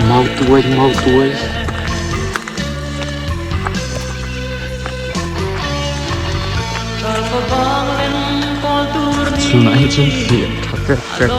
Mautuai mautuai. Chhunah hi chuan fiah tha hrek hrek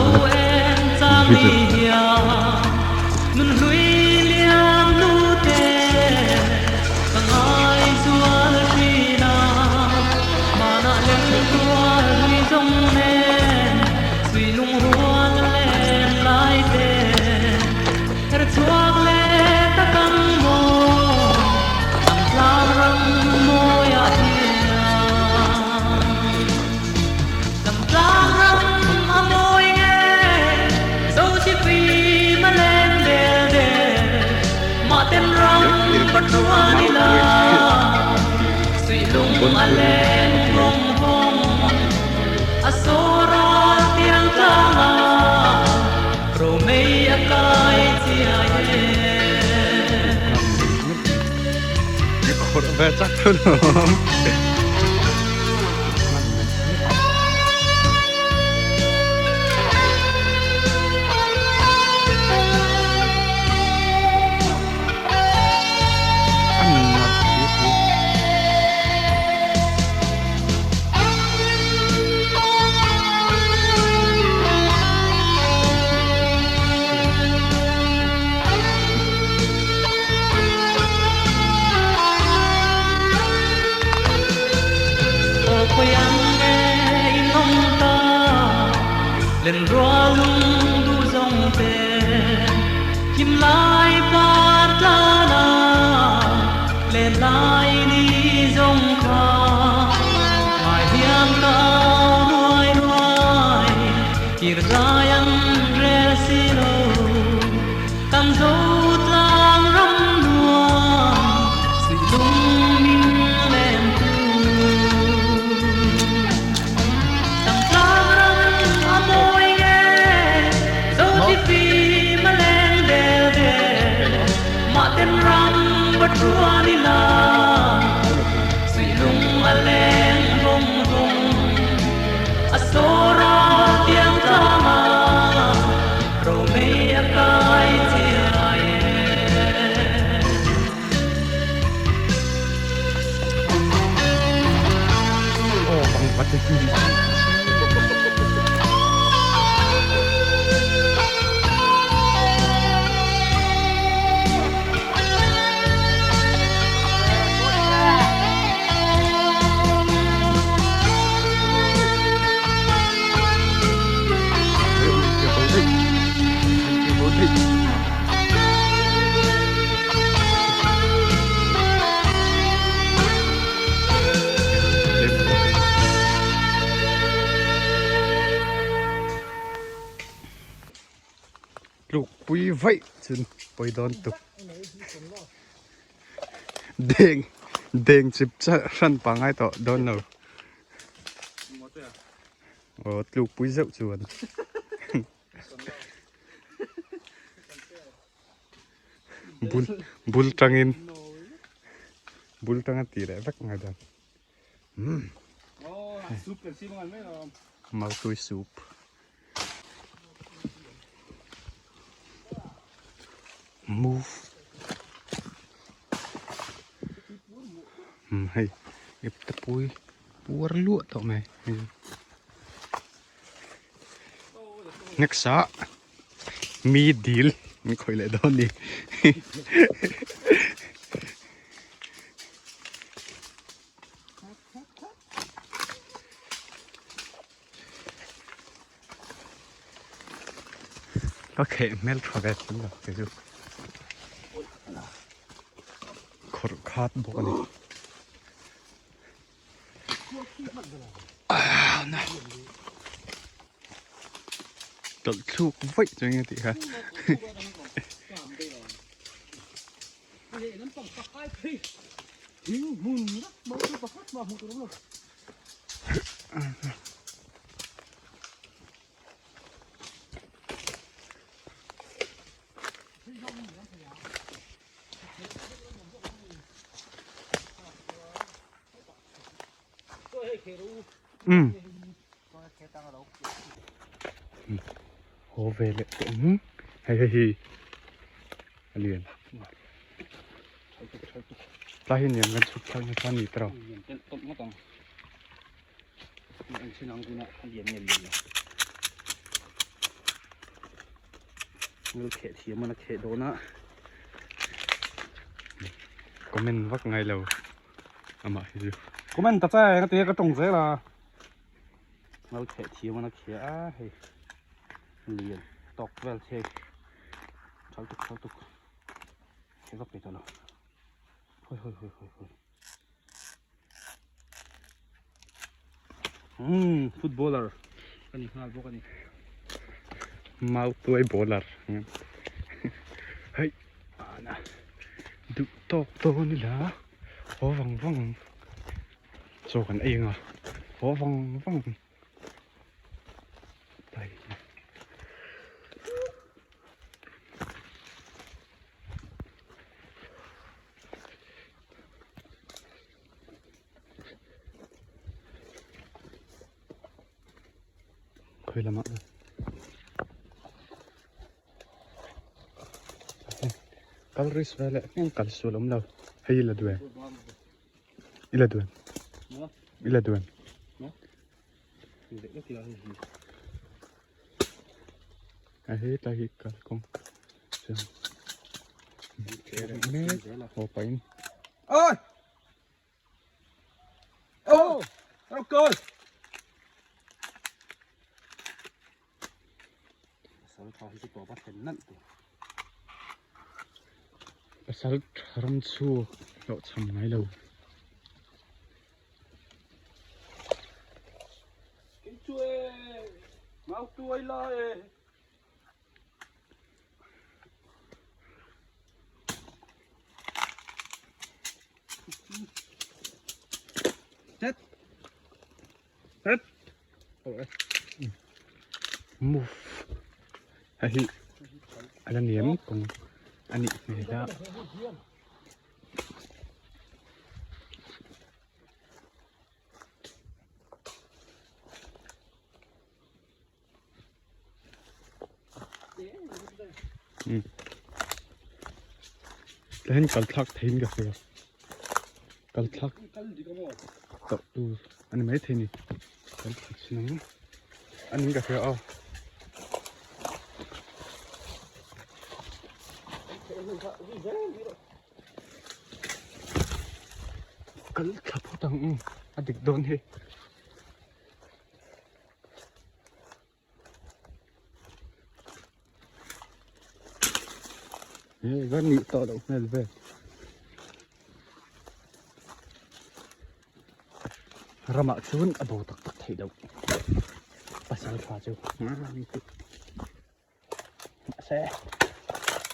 Tlukpui vaih chun pawi dawn tuk deng deng chip char hran pangai tawh dawn lo aw tlukpui zeuh chuan bul bul tangin bul tanga tih leh vek ngai dawn umm mautui soup move umm hei ipte pui puar luah tawh mai hei next ah mi dil min khawih leh dawn ni. Ka kheh hmel tha ve thin lo kei chu khawrh khat bawk a ni. Tawlh thluk vaih chu enge tih kha. Umm haw ve leh tawh ang hei hei hi a lian tlai hi niang kan chhuk thlak nasa a ni tawh comment vak ngai lo. Amah hi chu. Comment ta che ka ti ka tawng zel a. Ngal kheh thiam an a kheh a hei lian tawk vel thei thal tuk thal tuk kheh vak thei tawh lo hoi hoi hoi hoi hoi um footballer ka ni nghal bawk a ni mau tuai bowler hei ana duh tawk dawn ila haw vang vang ang chaw kan ei anga haw vang vang ang khawi lamah kal risk vel leh hming kal sual awm lo hei i la duh em i la duh em i la duh em a hetlai hi kalkawng chuan mek haw pahin oi ô ok Pasal tha ram chu hlawh chham ngai lo. Move a hi a la niam kawng a nih hmel a. Tihian kal thlak theiin ka hria kal thlak tawh tur a ni maithei a ni kal thlak chin ang a niin ka hria aw. Kal thla phawt ang a dik dawn hi. Hei va nih tawh loh hmel ve. Ramah chuan a bo tak tak theih loh. Pasal tha chu. Mahse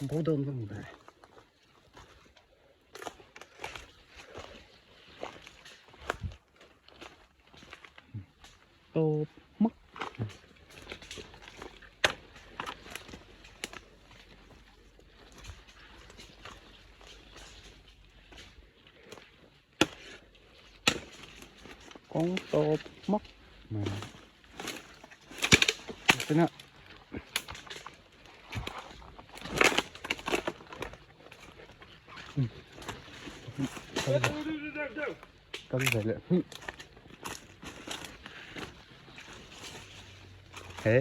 bo dawn vang ve. Tawp hmak. Kawng tawp hmak mai. Tuna Kal ve leh hmih. He.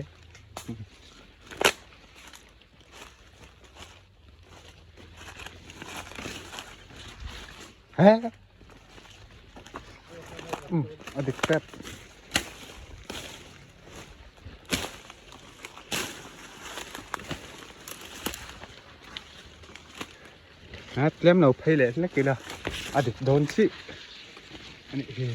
He. A dik tep. A tlem lo phei leh hlek ila a dik dawn chiah a nih hi.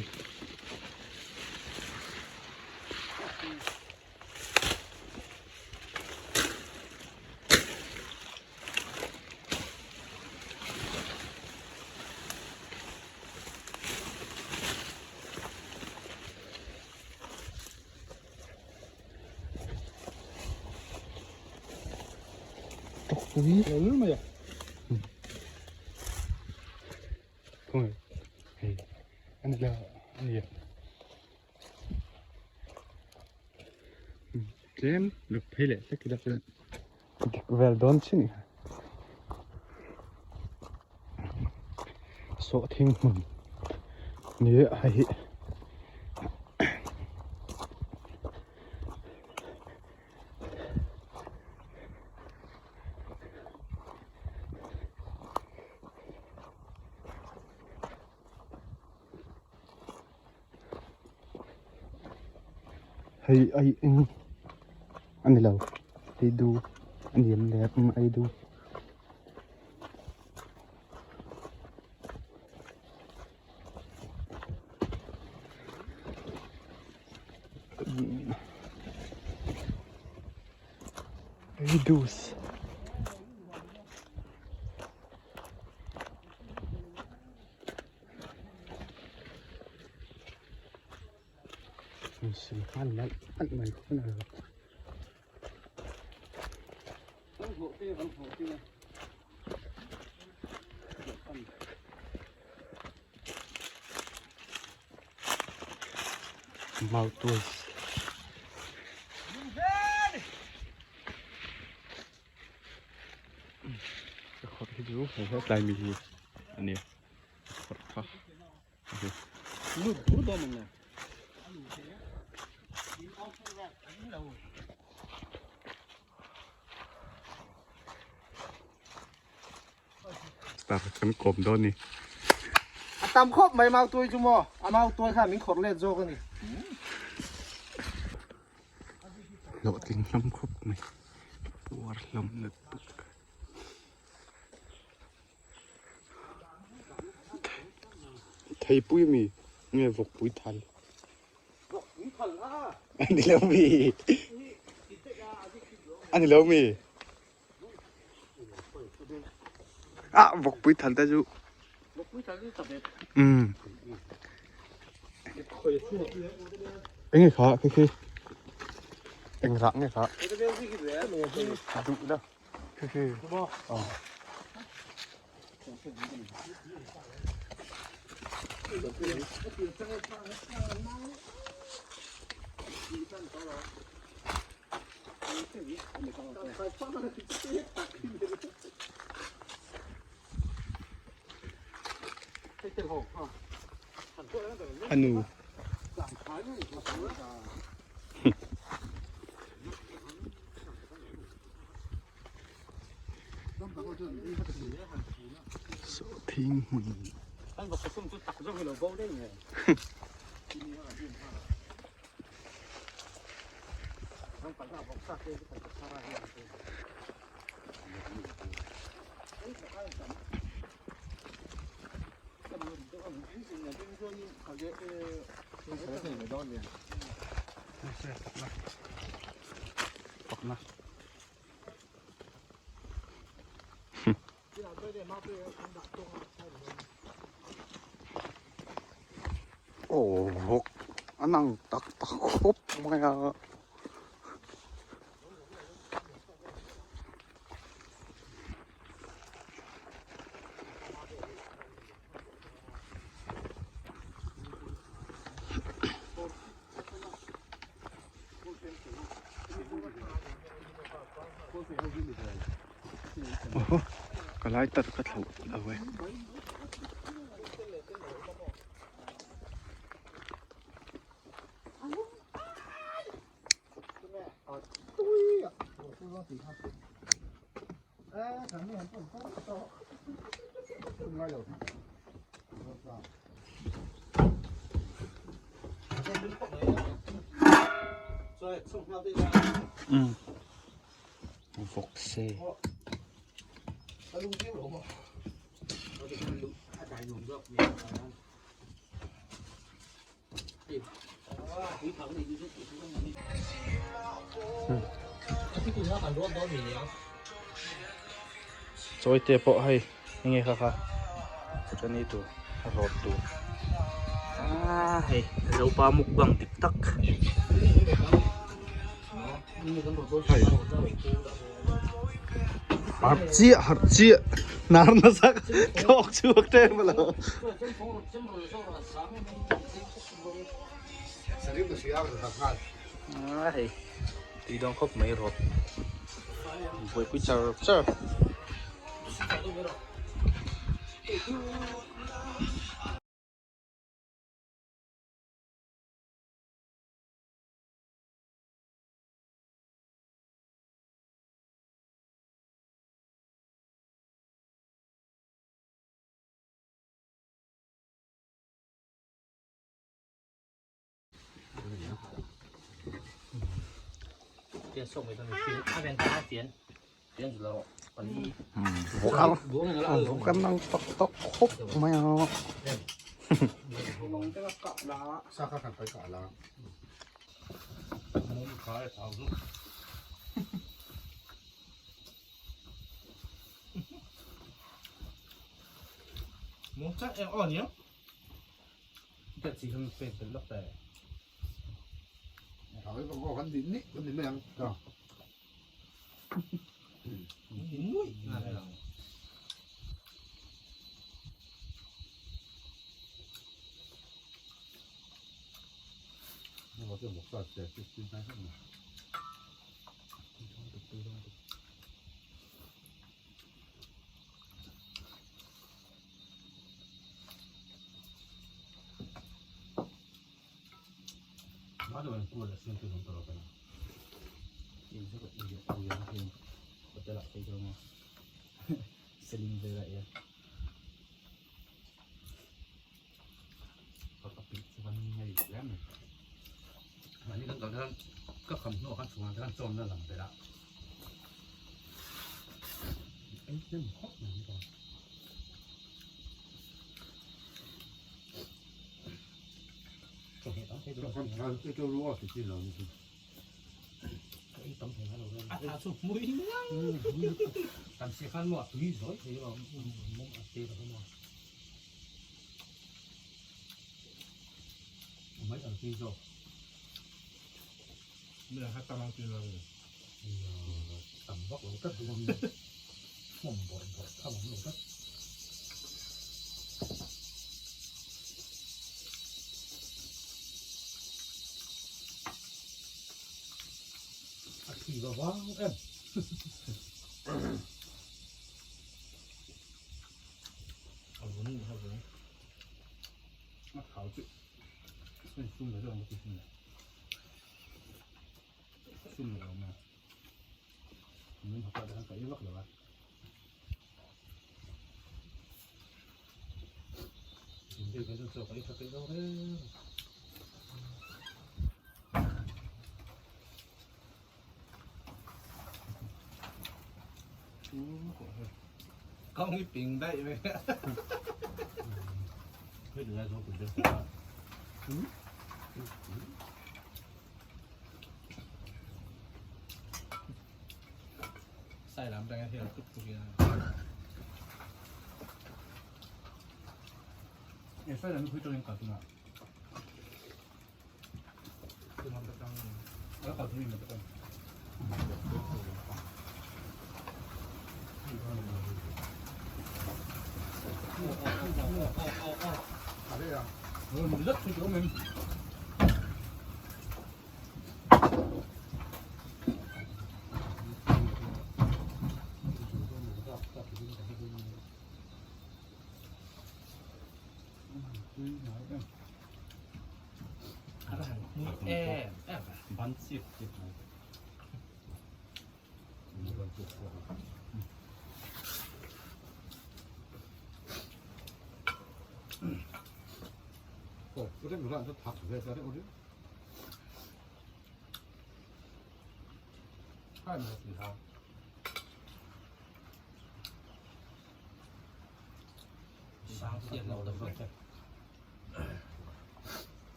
Vawkpui. Khawngaih hei a ni lo a ni tlem luk phei leh hlek ila chuan dik vel dawn chin a sawhthing hmun ni a hei hi. Hei ai eng a ni lo ei du a ni em le ei du. Reduce. Hman malh malh mai khawp a ni. Mautuai. Ka khawrh hi chu hei hetlai mi hi a ni ka khawrh kha Star kan kawm dawn ni. A tam khawp mai mau tuai chu maw? A mau tuai khan min khawrh let zawk a ni. Hlawhtling hlawm khawp mai. Puar hlawm lutuk. Theipui mi nge vawkpui thal? Vawkpui thal a. A ni lo mi. A ni lo mi. Ah vawkpui thal te chu. Vawkpui thal chu chak e. Um. Enge kha khi khi. Eng rah nge kha. Duh la. Khi khi. Ờ. A nu. Sawhthing hmun. Aw vawk a nang tak tak khawp mai a. Ka lai tar ka thloh lo e. Um vawk se. Chawi te pawh hei enge kha kha chutani tur a rawt tur ah hei zopa mukbang dik tak. Harh chiah harh chiah hnar nasa thlawk chhuak ṭem a lo. Hei tui dawn khawp mai rawt buaipui char char. Vawk an lo tawk tawk khawp mai a.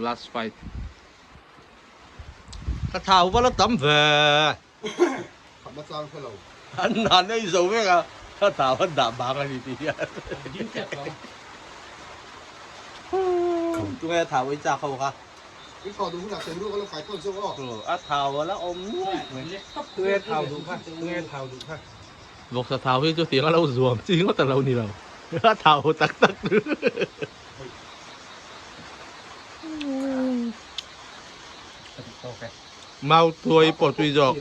Last fight. Ka thau va la tam ve. Khatna chang hre lo. An han ei zo vek a, ka thau an dah bang a ni tih hian. Tunge a thau ei chak ho kha. I thau duh hunah sawi ruak a lo kai thawn zawk aw. A thau a la awm nuai mai. Tunge thau duh kha, tunge thau duh kha. Vawksa thau hi chu tiang a lo zuam chi ngawt a lo ni lo. A thau tak tak chu. Mau tuai pawh tui zawk.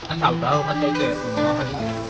An thau tau kan tei teh.